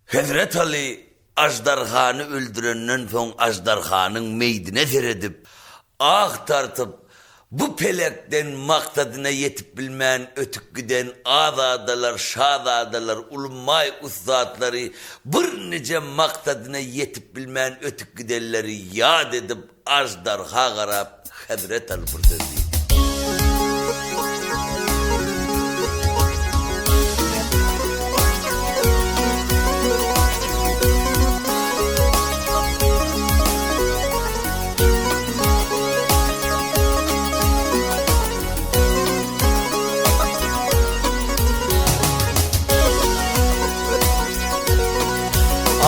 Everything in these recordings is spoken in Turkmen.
Hezret Aly aždarhany öldürenden soň aždarhanyň meýdine seredip, ah tartyp, bu pelekden maksadyna ýetip bilmän ötüp giden azadalar, şazadalar, ulumaý ussatlary birnije maksadyna ýetip bilmän ötüp gidenleri ýat edip aždarha garap Hezret Aly bir söz diýdi.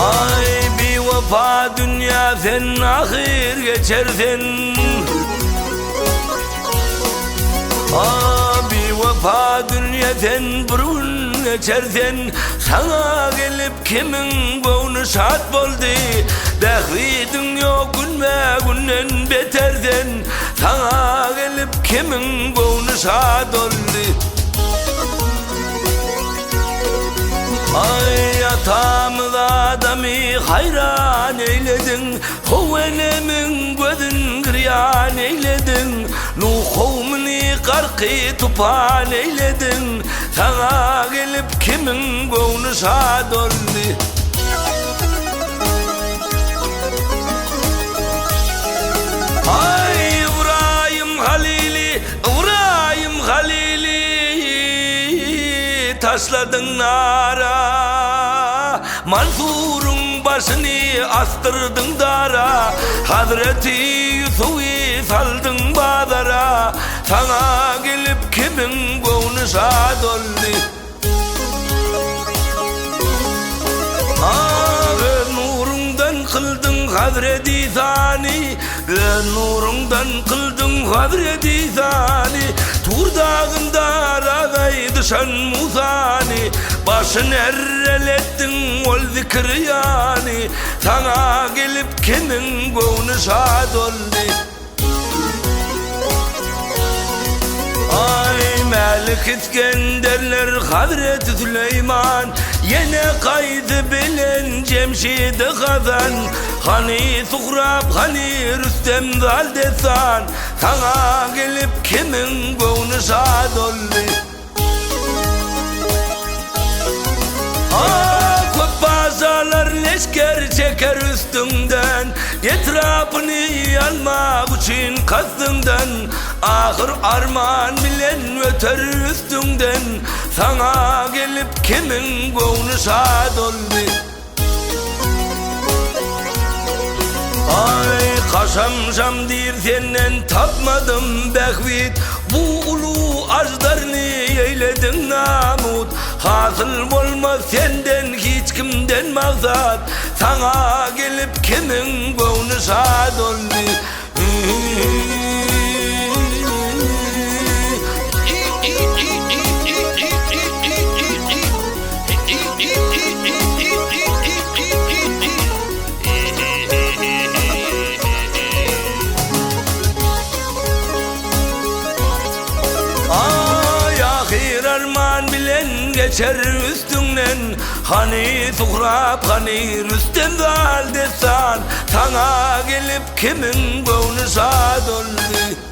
Aý biwepa dünýä sen ahyr geçer sen A biwepa dünýä sen bir gün geçer sen Saňa gelip kimiň göwni şat boldy Bähbidiň ýok günbe günden beter sen Saňa gelip kimiň göwni şat boldy Aý, atamyz adamy haýran eýlediň, How enemiň gözün girýan eýlediň, Nuh kowmuny garky tupan eýlediň, Saňa gelip kimiň göwni şat boldy? Aý, Ybraýym Halyly, Ybraýym Halyly, taşladyň nara, Mansuryň başyny asdyrdyň dara, Hazreti Ýusuby saldyň bazara, Saňa gelip kimiň göwni şat boldy? Öz nuruňdan kyldyň Hazret Isany, Öz nuruňdan kyldyň Hazret Isany, Tur dagynda ragaýdyşan Musany, Başyn erreletdiň ol Zikriýany, Saňa gelip kimiň göwni şat boldy? Aý, Mälik Isgenderler, Hazreti Süleýman, Ýene gaýdy bilen Jemşidi Hazan, Hany Suhrap, hany Rüstem zal dessan, Saňa gelip kimiň göwni şat boldy? Köp paşalar leşger çeker üstüňden, Etrapyny almak üçin kastyňdan, Ahyr arman bilen öter üstüňden, Saňa gelip kimiň göwni şat boldy? Aý, kaşam-şam diýr senden tapmadym bähbit, Bu uly aždarny eýlediň namut, Hasyl bolmaz senden hiç kimden maksat, Saňa gelip kimiň göwni şat boldy? Aý ahyr arman bilen geçer üstüňden Hany Suhrap hany Rüstem zal dessan Saňa gelip kimiň göwni şad oldy.